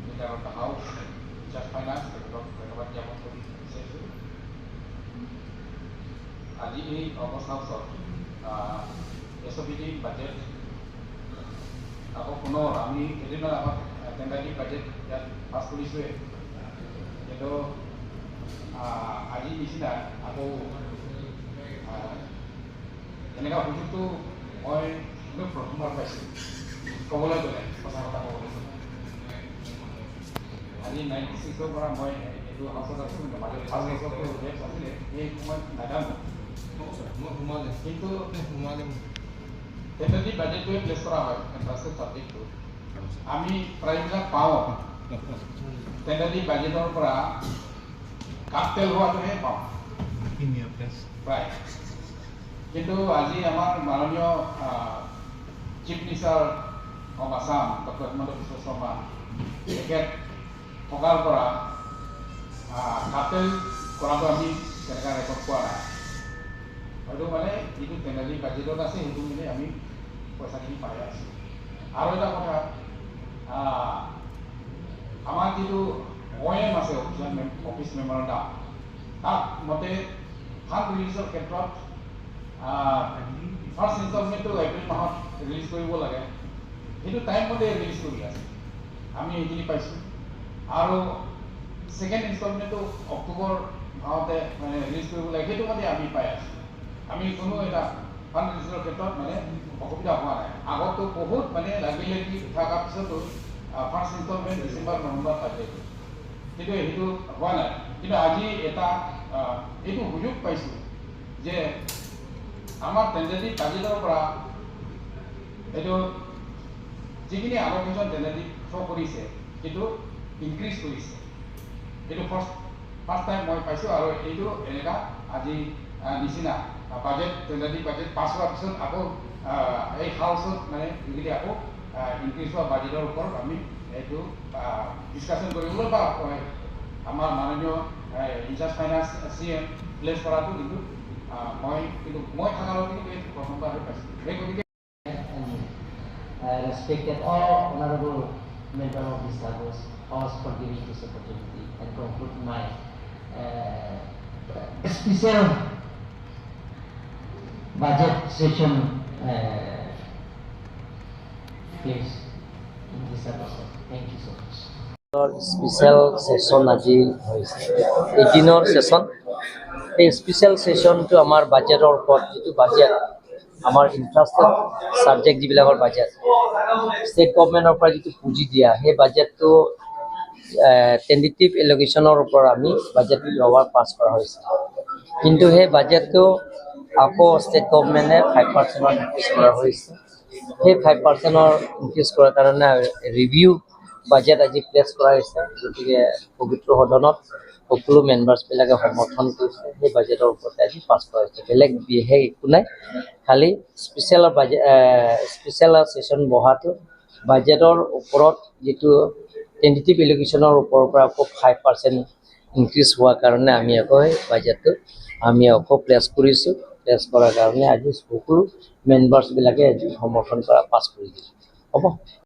Leader of the House, in-charge Finance, তেখেতক ধন্যবাদ জ্ঞাপন কৰি বিচাৰিছোঁ। আজি এই অগষ্ট হাউচত এছঅ'পিডি বাজেট আকৌ পুনৰ, আমি কেইদিনমান আগত টেণ্টেটিভ বাজেট ইয়াত পাছ কৰিছোঁৱেই, কিন্তু আজি নিচিনা আকৌ এনেকুৱা সুযোগটো মই কিন্তু প্ৰথমবাৰ পাইছোঁ। ক'বলৈ গ'লে, সঁচা কথা ক'বলৈ গ'লে, আজি 96ৰ পৰা মই এইটো হাউচত আছোঁ, কিন্তু মাজত 5 বছৰটো গেপ আছিলে, সেই সময়ত নাজানো। কিন্তু টেণ্টেটিভ বাজেটটোৱে প্লেচ কৰা হয় ইণ্টাৰেষ্টেড ছাবজেক্টটো। আমি প্ৰায়বিলাক পাওঁ, টেণ্টেটিভ বাজেটৰ পৰা কাটটেল হোৱাটোহে পাওঁ প্ৰায়। কিন্তু আজি আমাৰ মাননীয় chief minister of Assam doctor Himanta Biswa Sarma তেখেত থকাৰ পৰা কাটটেল কৰাটো আমি তেনেকুৱা ৰেকৰ্ড পোৱা নাই। হয়তো মানে যিটো টেণ্টেটিভ বাজেটত আছে, সেইটো মানে আমি পইচাখিনি পাই আছোঁ। আৰু এটা কথা, আমাৰ যিটো অ' এম আছে, অফিচ মেমৰেণ্ডাম, তাত মতে ফাণ্ড ৰিলিজৰ ক্ষেত্ৰত ফাৰ্ষ্ট ইনষ্টলমেণ্টটো এপ্ৰিল মাহত ৰিলিজ কৰিব লাগে। সেইটো টাইম মতে ৰিলিজ কৰি আছে, আমি সেইখিনি পাইছোঁ। আৰু ছেকেণ্ড ইনষ্টলমেণ্টটো অক্টোবৰ মাহতে মানে ৰিলিজ কৰিব লাগে, সেইটো মতে আমি পাই আছোঁ। আমি কোনো এটা ফাণ্ড ৰিলিজৰ ক্ষেত্ৰত মানে অসুবিধা হোৱা নাই। আগতো বহুত মানে লাগি লাগি থকাৰ পিছতো ফাৰ্ষ্ট ইনষ্টলমেণ্ট ডিচেম্বৰ নৱেম্বৰ পাই, কিন্তু সেইটো হোৱা নাই। কিন্তু আজি এটা এইটো সুযোগ পাইছোঁ যে আমাৰ টেণ্টেটিভ বাজেটৰ পৰা এইটো যিখিনি আলোকেশ্যন টেণ্টেটিভ শ্ব' কৰিছে, সেইটো ইনক্ৰিজ কৰিছে। এইটো ফাৰ্ষ্ট ফাৰ্ষ্ট টাইম মই পাইছোঁ। আৰু এইটো এনেকুৱা আজি নিচিনা বাজেট, টেণ্টেটিভ বাজেট পাছ হোৱাৰ পিছত আকৌ এই হাউচত মানে যিখিনি আকৌ ইনক্ৰিজ হোৱা বাজেটৰ ওপৰত আমি এইটো ডিছকাশ্যন কৰিবলৈ বা আমাৰ মাননীয় in charge finance C M place কৰাটো কিন্তু মই থকালৈকে কিন্তু এইটো প্ৰথমবাৰহে পাইছোঁ। সেই গতিকে Respected all honorable member of this house for giving this opportunity and conclude my special budget session place in this house. Thank you so much. Special session আজি হৈছে এদিনৰ ছেশ্যন। এই স্পেচিয়েল ছেশ্যনটো আমাৰ বাজেটৰ ওপৰত, যিটো বাজেট আমাৰ ইণ্টাৰেষ্টেড ছাবজেক্ট যিবিলাকৰ বাজেট, ষ্টেট গভমেণ্টৰ পৰা যিটো পুঁজি দিয়া, সেই বাজেটটো টেণ্টেটিভ এল'কেশ্যনৰ ওপৰত আমি বাজেটটো যোৱাবাৰ পাছ কৰা হৈছে। কিন্তু সেই বাজেটটো আকৌ ষ্টেট গভমেণ্টে 5 পাৰ্চেণ্টৰ ইনক্ৰিজ কৰা হৈছে। সেই 5 পাৰ্চেণ্টৰ ইনক্ৰিজ কৰাৰ কাৰণে ৰিভিউ বাজেট আজি প্লেচ কৰা হৈছে। গতিকে পবিত্ৰ সদনত সকলো মেম্বাৰ্ছবিলাকে সমৰ্থন কৰিছে। সেই বাজেটৰ ওপৰতে আজি পাছ কৰা হৈছে। বেলেগ বিশেষ একো নাই, খালি স্পেচিয়েল বাজেট, স্পেচিয়েল ছেশ্যন বহাটো বাজেটৰ ওপৰত যিটো টেণ্টেটিভ এল'কেশ্যনৰ ওপৰৰ পৰা আকৌ 5% ইনক্ৰিজ হোৱাৰ কাৰণে আমি আকৌ সেই বাজেটটো আমি আকৌ প্লেচ কৰিছোঁ। প্লেচ কৰাৰ কাৰণে আজি সকলো মেম্বাৰ্ছবিলাকে আজি সমৰ্থন কৰা পাছ কৰি দিলে হ'ব।